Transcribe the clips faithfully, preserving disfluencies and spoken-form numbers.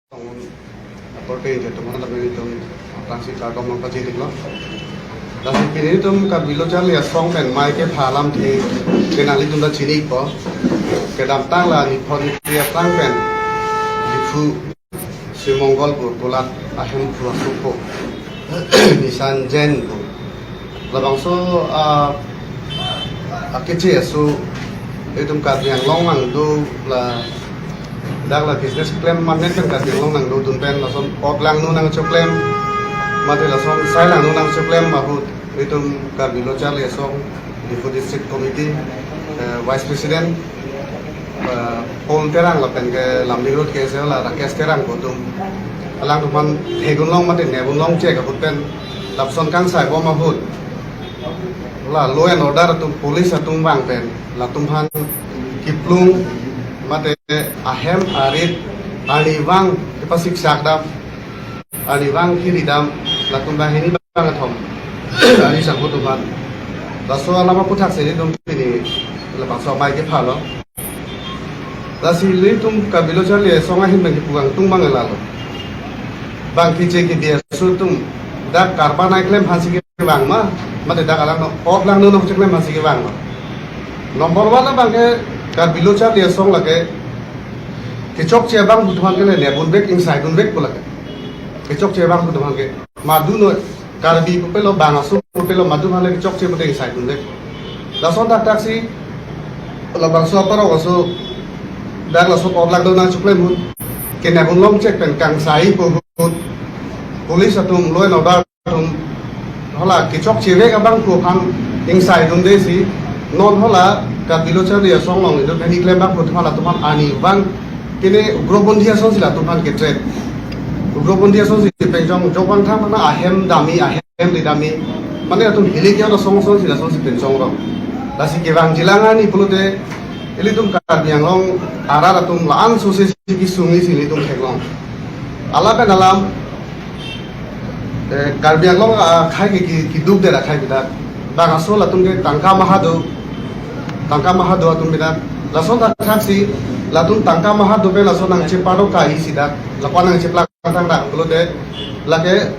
Aporte je tum hana beri tum aphrangsi kardom nangpachini iklo. Lasi pini tum Karbi Lo Charli Asong pen amei kepha alamthe ke nanglitum ta chini ikpo. Kedamtang la niphot nipri aphrang pen Diphu Sri Mongol pu kulat ahemphu asopo Nishan Jain pu. Labangso, ah, akeche aso itum Karbi Anglong nangdo la dak la business klem amen pen Karbi Anglong nangdodun pen lason oklangno nangchoklem mate lason sailangno nangchoklem ahut itum Karbi Lo Charli Asong Diphu District Committee, eh, Vice President, eh, Paul Terang lapen ke Lumding Road K S A la Rakesh Terang pu atum alangtum aphan theklong mate nepdunlong chek ahut pen lapuson kangsai bom ahut la law and order atum, police atum vang pen latum aphan kiplung mate ahem arit arnivang kepasiksak dam, arnivang kiri dam, latum banghini bangkethom ari sangho atum aphan. Laso alam aputhaksi itum pini labangso amei kepha lo. Lasi ilitum Karbi Lo Charli Asong ahin bang kipu kangtung bang lalo. Bang keche kedi aso atum dak karba nangklem aphansi kevang ma, mate dak alang no oklangno nangchoklem aphansi kevang ma. Number one abang ke Karbi Lo Charli Asong lake kechokche abang pu atum aphan ke le nepdunvek, ingsaidunvek pu lake. Kechokche abang pu atum aphan ke madu noi, Karbi pupelo, bang aso pupelo, madu aphan le kechokche pute ingsaidunvek. Lason thakthak si labangso aparok aso dak laso oklangno nangchoklem ahut kenepdunlong chek pen kangsai pu ahut police atum, law and order atum hala kechokchevek abang pu aphan ingsaidunde si non hala Karbi Lo Charli Asong along itum hini klem abang pu atum hala atum aphan arnivang kene ugroponthy asonsi latum aphan ke-threat. Ugroponthy asonsi penchong jok bang thang mana ahem dami, ahem ri dami. Mane atum hilik ya asong asonsi lasonsi penchong rong. Lasi kevangjilang ani pulote ilitum Karbi Anglong arat atum la-an sose si kesung isi ilitum theklong. Alam pen alam, eh, Karbi Anglong akhai ke ki, kiduk der akhai bidak. Bang aso latum ke tangka maha do, tangka maha do atum bidak. Lason thakthak si latum tangka maha do pen lason nangchepado kai si dak, lapu-an nangcheplak thang dak pulote lake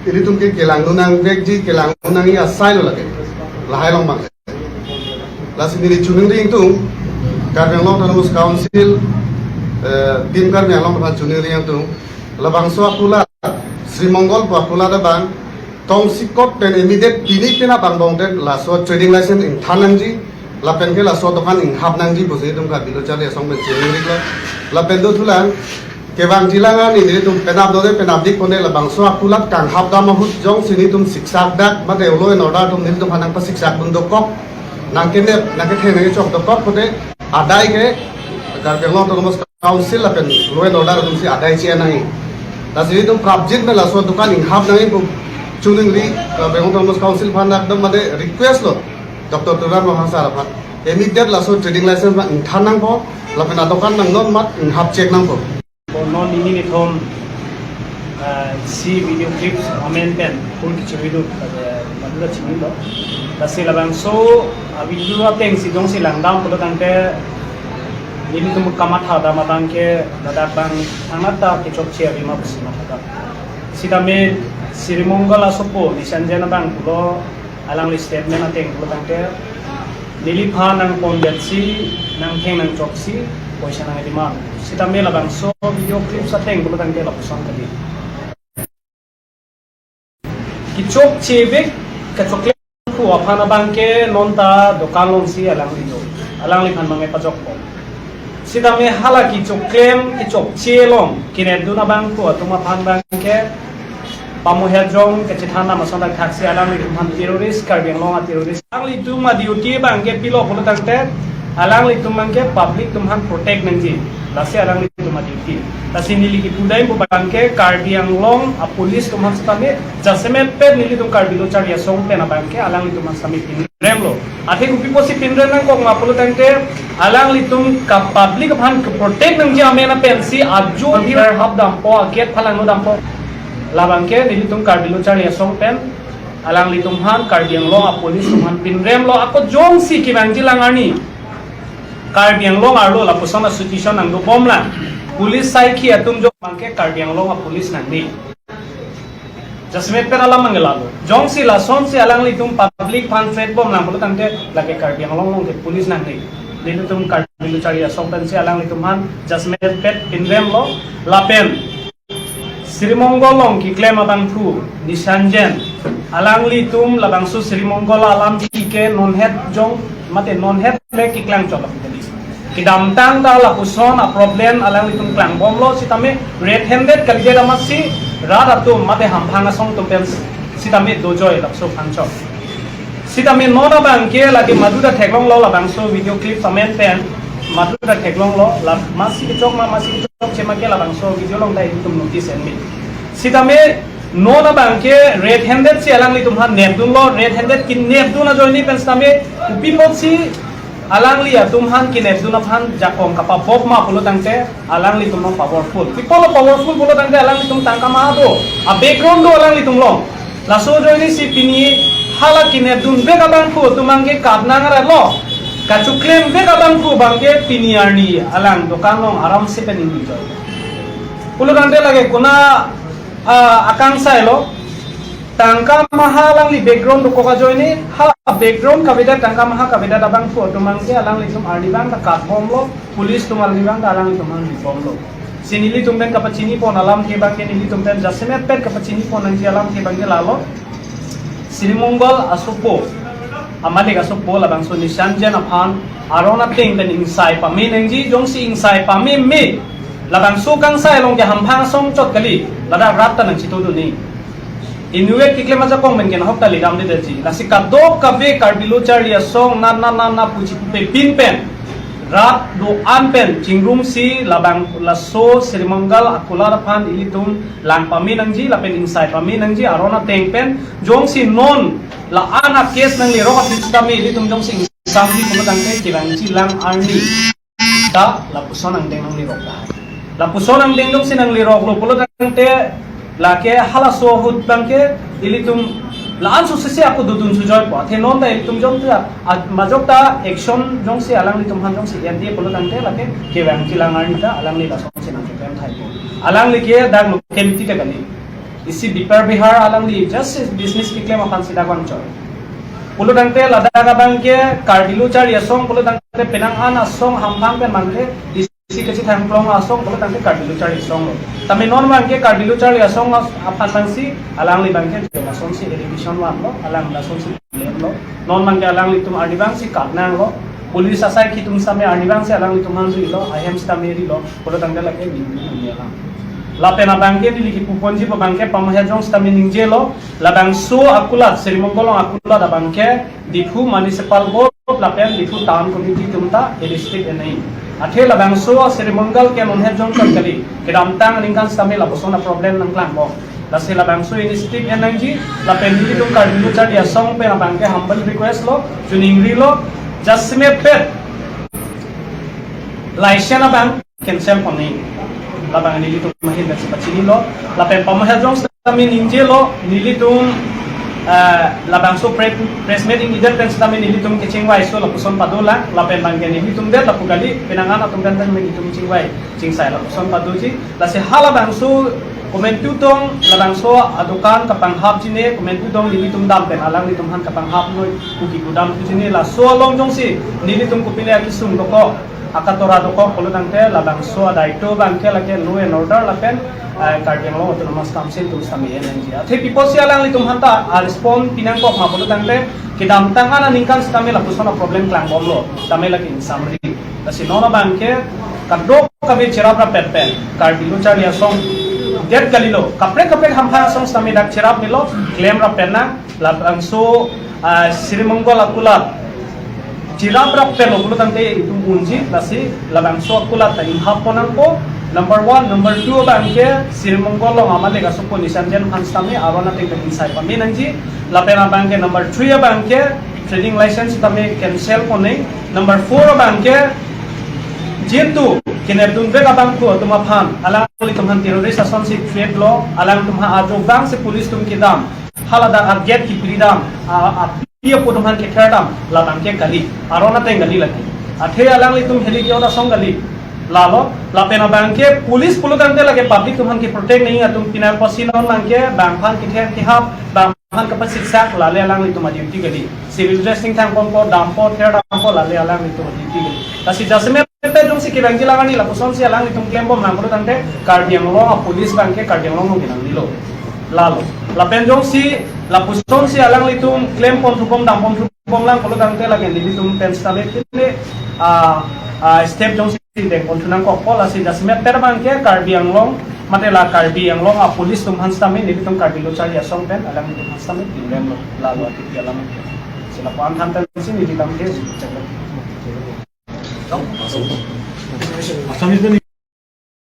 ilitum ke kelangno nangvekji, kelangno nangji asai lo lake. Lahai along bang. Lasi neli choningri ingtung, Karbi Anglong Autonomous Council, eh, Team Karbi Anglong aphan choningri ingtung, labangso akulat, Sri Mongol pu akulat abang tongsekot pen immediate pini penap angbong pen laso trading license ingthan nangji, lapen ke laso dokan inghap nangji pusi itum Karbi Lo Charli Asong pen choningri lo. Lapen dothulang, kevangjilang ani nelitum penap dode penapdik pone labangso akulat kanghap dam ahut jongsi nelitum siksak dak mate law and order atum nelitum aphan nangpasiksakdun dokok, nangkenep, nangketheng, nangkechok dokok pute adai ke Karbi Anglong Autonomous Council lapen law and order atumsi adai che-en nangji. Lasi nelitum prapjin pen laso dokan inghap nangji pu choningri Karbi Anglong Autonomous Council aphan dak dam mate request lo Doctor Tuliram Ronghang sir aphan. Immediate laso trading license ma ingthan nangpo, lapen adokan nangnon mat inghap chek nangpo. Kono nini nithom, ah, isi video clips amen pen full kechiri do, ah, madura chini do. Lasi labangso, ah, video atengsi jongsi langdam pulo tangte nelitum kamatha dam abang ke ladak bang thangnat ta kechokche ave ma pusi matha dam. Sitame Sri Mongol asopo Nishan Jain abang pulo alangli statement ateng pulo tangte neliphan nangponbetsi, nangtheng nangchoksi poisa nang-demand. Sitame labangso video clips ateng pulo tangte lapuson kali. Kechokchevek, kechoklem pu aphan abang ke non ta dokan alongsi alangli do. Alangliphan bang epajokpo. Sitame hala kechoklem, kechokche along kenepdun abang pu atum aphan bang ke pamohe jong kachethan dam ason thaksi alanglitum aphan terrorist, Karbi Anglong a-terrorist. Alanglitum a-duty bang ke pilo pulo tangte, alanglitum bang ke public atum aphan protect nangji. Lasi alanglitum a-duty. Lasi neli kipu dam pu bang ke Karbi Anglong a-police atum aphan sitame, jasemet pen nelitum Karbi Lo Charli Asong pen abang ke alanglitum aphan sitame pinrem lo. Athe kopi pusi pinrem nangkok ma pulo tangte, alanglitum ke public aphan ke-protect nangji amen pensi ajo hir hap dampo, a-gate phalangno dampo. Labang ke nelitum Karbi Lo Charli Asong pen alanglitum aphan Karbi Anglong a-police atum aphan pinrem lo, ako jongsi kevangjilang arni Karbi Anglong arlo lapuson a-situation nangdobom lang. police saikhi atum jong abangke Karbi Anglong a-police nangne. Jasemet pen alam manglelo. Jongsi lasonsi alanglitum public aphan threat bomlang pulo tangte lake Karbi Anglong along ke police nangne. Nelitum Karbi Lo Charli Asong pensi alanglitum aphan jasemet pen pinremlo lapen Sri Mongol along keklem abangphu, Nishan Jain, alanglitum labangso Sri Mongol alam ke nonhet jong mate nonhet le keklang chot aphi tadi. Kedamtang ta lapuson a-problem alanglitum klangbomlo sitame red handed kalidet amatsi rat atum mate hamphang asong atum pen sitame dojoi lapuson aphan chot. Sitame non abangke lake madu ta theklonglo labangso video clip amen pen madu ta theklonglo la masi kechok ma masi kechokche ma ke labangso video along ta itum notice enmi. Sitame non abangke red handed si alanglitum aphan nepdunlo, red handed kenepdun ajoine pen sitame kopi apotsi alangli atum aphan kenepdun aphan jakong kapabop ma pulo tangte alanglitum along powerful. Pi apotlo powerful pulo tangte alanglitum tangka maha do, a-background do alanglitum along. Laso ajoine si pini hala kenepdunvek abangphu atum abangke kap nang arat lo. Kachoklemvek abangphu abangke pini arni alang dokan along aramse pen ingni joi. Pulo tangte lake kona, ah, akangsai lo. Tangka maha alangli background dokok ajoine, ha background kavedet tangka maha kavedet abangphu atum abangke alanglitum arni abang ta katbomlo, police atum arni abang ta alanglitum arni bomlo. Si nelitum pen kapachini pon alamthe abangke nelitum pen jasemet pen kapachini pon nangji alamthe abangke lalo. Sri Mongol asopo, Amalek asopo labangso Nishan Jain aphan aron ateng pen ingsai pame nangji, jongsi ingsai pameme labangso kangsai along ke hamphang asong chot kali, ladak rat ta nangchitudunji. Inutvet keklem ajakong pen ke nahok ta lidam de daji. Lasi kadokave Karbi Lo Charli Asong na na na na puji pupe pin pen rat do-an pen chingrumsi labang laso Sri Mongol akulat aphan ilitum lang pame nangji lapen ingsai pame nangji aron ateng pen. Jongsi non la-an a-case nanglerok aphi sitame ilitum jongsi ingsamji pulo tangte kevangji lang arni ta lapuson angdeng nanglerok ta. Lapuson angdeng jongsi nangleroklo pulo tangte lake halaso ahut abangke ilitum la-an sosese ako dodun sujoipo. Athe non ta ilitum jongsi a-, majok ta action jongsi alanglitum aphan jongsi ende pulo tangte lake kevangji lang arni ta alangli lasonsi nangkeklem thaipo. Alangli ke dak locality ta kali. Isi bepar behar alangli just business keklem aphansi dak vangchot. Pulo tangte ladak abangke Karbi Lo Charli Asong pulo tangte penang an asong hamphang pen abangke isi kachethangklong asong pulo tangte Karbi Lo Charli Asong lo. Tame non abangke Karbi Lo Charli Asong as-, aphan abangsi alangli abangke lasonsi allegation vanlo, alang lasonsi claim lo. Non abangke alanglitum arni abangsi kap nanglo. Police asaikhi atum sitame arni abangsi alanglitum aphan rilo, ahem sitame rilo. Pulo tangte lake ningje ningje lang. Lapen abangke neli kipu ponji pu abangke pamohe jong sitame ningjelo, labangso akulat, Sri Mongol along akulat abangke Diphu Municipal Board lapen Diphu Town Committee atum ta initiative en nangji. Athe labangso Sri Mongol ke nonhet jong chot kali, kedamtang aningkan sitame lapuson a-problem nangklangbom. Lasi labangso initiative en nangji, lapen nelitum Karbi Lo Charli Asong pen abangke humble request lo, chuning rilo, jasemet pen license abang cancel ponji. Labang nelitum mahin dak sipachinilo, lapen pamohe jong sitame ningjelo, nelitum, eh, labangso pre-, press meet ingdet pen sitame nelitum kechingvaiso lapuson padolang, lapen abangke nelitum det lapu kali, penang an atum pen nelitum chingvai chingsai lapuson padoji. Lasi halabangso komantu tong, labangso adokan kapanghapjine, komantu tong nelitum dam pen alanglitum aphan kapanghapnoi, kuki kudam pujine, laso along jongsi nelitum kopine akesung dokok, akatora dokok pulo tangte labangso adaito abangke lake law and order lapen, eh, Karbi Anglong Autonomous Council atum sitame en nangji. Athe pi apotsi alanglitum aphan ta a-respond pinangkok ma pulo tangte kedamtang an aningkan sitame lapuson a-problem klangbomlo, sitame lake ingsamri. Lasi non abangke kadokave cherap rapet pen Karbi Lo Charli Asong det kalilo, kaprek kaprek hamphang asong sitame dak cherap melo, klem rapet nang, labangso, ah, Sri Mongol akulat cherap rapet lo pulo tangte itum unji, lasi labangso akulat ta inghap pon nangpo. Number one, number two abangke Sri Mongol along Amalek asopo Nishan Jain aphan sitame aron ateng pen ingsai pame nangji. Lapen abangke number three abangke trading license sitame cancel pon nangji. Number four abangke jintu kenepdunvek abangphu atum aphan, alanglitum aphan terrorist asonsi threat lo, alangtum aphan ajo abangsi police atum kedam, haladak a-gate kipri dam, a, a, pi apo atum aphan kether dam, labangke kali, aron ateng kali lake. Athe alanglitum heli kio asong kali. Lalo, lapen abangke police pulo tangte lake public atum aphan ke protect nangji atum pina kosi non abangke bang aphan kethe kehap, bang aphan kapachitsak, lale alanglitum a-duty kali. Civil dress ingthang ponpo, dampo, ther dampo, lale alanglitum a-duty kali. Lasi jasemet pen jongsi kevangji lang arni lapusonsi alanglitum klembom nang pulo tangte Karbi Anglong a-police abangke Karbi Anglong along kenangnelo. Lalo. Lapen jongsi lapusonsi alanglitum klempon thubom, dampon thubom lang pulo tangte lake nelitum pen sitame pine, ah, ah, step jongsi dengpon thu nangkokpo, lasi jasemet pen abangke Karbi Anglong, mate la Karbi Anglong a-police atum aphan sitame nelitum Karbi Lo Charli Asong pen alanglitum aphan sitame pinremlo, lalo atiki alam. Si lapu-an aphan pensi nelitum ke. Assamese pen